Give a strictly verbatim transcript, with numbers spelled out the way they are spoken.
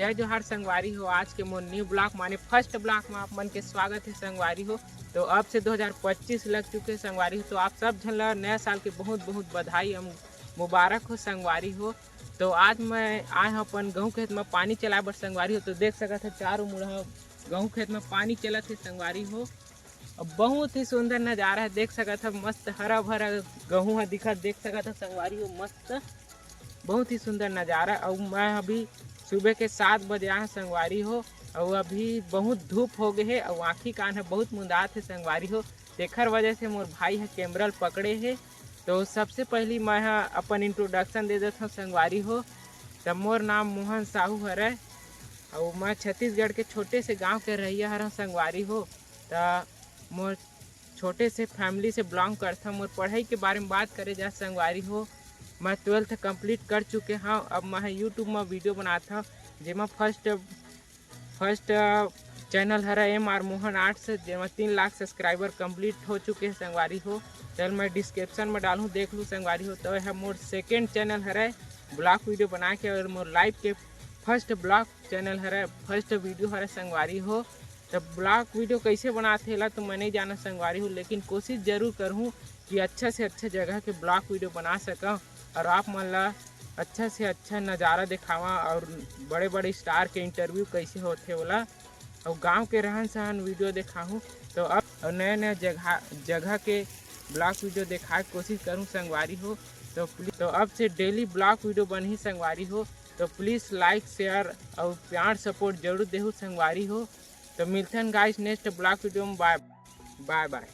जय जोहार संगवारी हो। आज के मोर न्यू ब्लॉग माने फर्स्ट ब्लॉग में आप मन के स्वागत है संगवारी हो। तो अब से दो हज़ार पच्चीस लग चुके हैं संगवारी हो, तो आप सब झन ला नया साल के बहुत बहुत बधाई एवं मुबारक हो संगवारी हो। तो आज मैं आए हूँ अपन गहूँ खेत में पानी चलाए बर संगवारी हो। तो देख सकत है चारों मुड़ा गहूँ खेत में पानी चलत है संगवारी हो। अब बहुत ही सुंदर नज़ारा है, देख सकत है मस्त हरा भरा गहूँ है दिखत, देख सकत है संगवारी हो मस्त, बहुत ही सुंदर नज़ारा। और मैं अभी सुबह के सात बजे आए संगवारी हो, और अभी बहुत धूप हो गए है और आँखी कान है बहुत मुंदात है संगवारी हो, तेखर वजह से मोर भाई है कैमरा पकड़े है। तो सबसे पहली मैं ह अपन इंट्रोडक्शन दे देत हूँ संगवारी हो। त मोर नाम मोहन साहू हरय, और मैं छत्तीसगढ़ के छोटे से गांव के रहइया हरव संगवारी हो। त मोर छोटे से फैमिली से बिलोंग करथव। मोर पढ़ाई के बारे में बात करे जा संगवारी हो, मैं ट्वेल्थ कंप्लीट कर चुके हव। अब मैं यूट्यूब में वीडियो बनात हव, जेमा फर्स्ट फर्स्ट चैनल हरय एम आर मोहन आर्ट्स, जेमा तीन लाख सब्सक्राइबर कंप्लीट हो चुके हैं संगवारी हो। चल मैं डिस्क्रिप्शन में डालूँ, देख लूँ संगवारी हो। तो यह मोर सेकेंड चैनल हरय ब्लॉग वीडियो बना के, और मोर लाइफ के फर्स्ट ब्लॉग चैनल हरय, फर्स्ट वीडियो हरय संगवारी हो। तो ब्लॉग वीडियो कैसे बनाते हैं ला तो मैं नहीं जाना संगवारी हो, लेकिन कोशिश जरूर करूँ कि अच्छा से अच्छा जगह के ब्लॉग वीडियो बना सकूँ और आप मन ला अच्छा से अच्छा नज़ारा दिखावा और बड़े बड़े स्टार के इंटरव्यू कैसे होथे ओला, और गांव के रहन सहन वीडियो दिखाहूँ। तो अब और नया नया जगह जगह के ब्लॉग वीडियो दिखाए के कोशिश करूँ संगवारी हो। तो प्लीज, तो अब से डेली ब्लॉग वीडियो बनही संगवारी हो। तो प्लीज लाइक शेयर और प्यार सपोर्ट जरूर देहू संगवारी हो। तो मिलथन गाइस नेक्स्ट ब्लॉग वीडियो में। बाय बाय बाय।